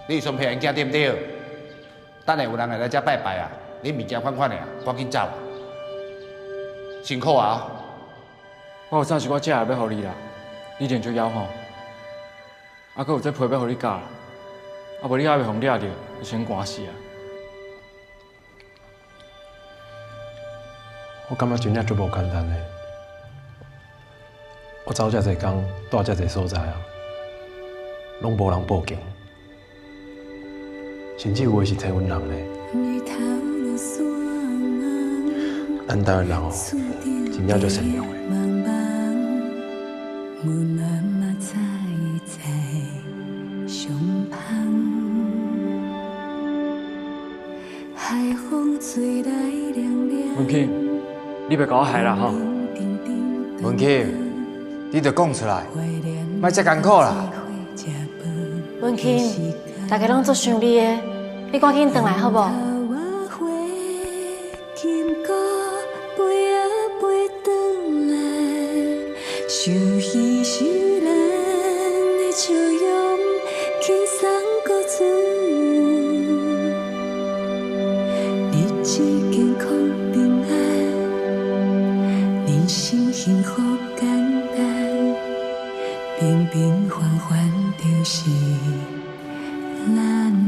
你是孙培元囝對毋對？等下有人會來遮拜拜啊，你物件款款的啊，趕緊走啊！辛苦啊！我有炸一寡食的欲予你啦，你一定足枵吼。啊，閣有這皮欲予你咬啦，啊無你猶未予掠著，就先寒死啊！我感覺真正足無簡單的。我走遮濟工，蹛遮濟所在啊，攏無人報警，甚至有的是揣阮人咧。咱台灣人哦，真正足善良的。阮阿媽在在上芳，海風吹來涼涼。文慶，你別共我害啦吼！文慶，你著講出來，莫遮艱苦啦。文慶，大家攏足想你的，你趕緊轉來好無？金菇飛啊飛轉來，想彼時咱的笑容，輕鬆閣自由，日子健康平安，人生幸福簡單，平平凡凡就是咱。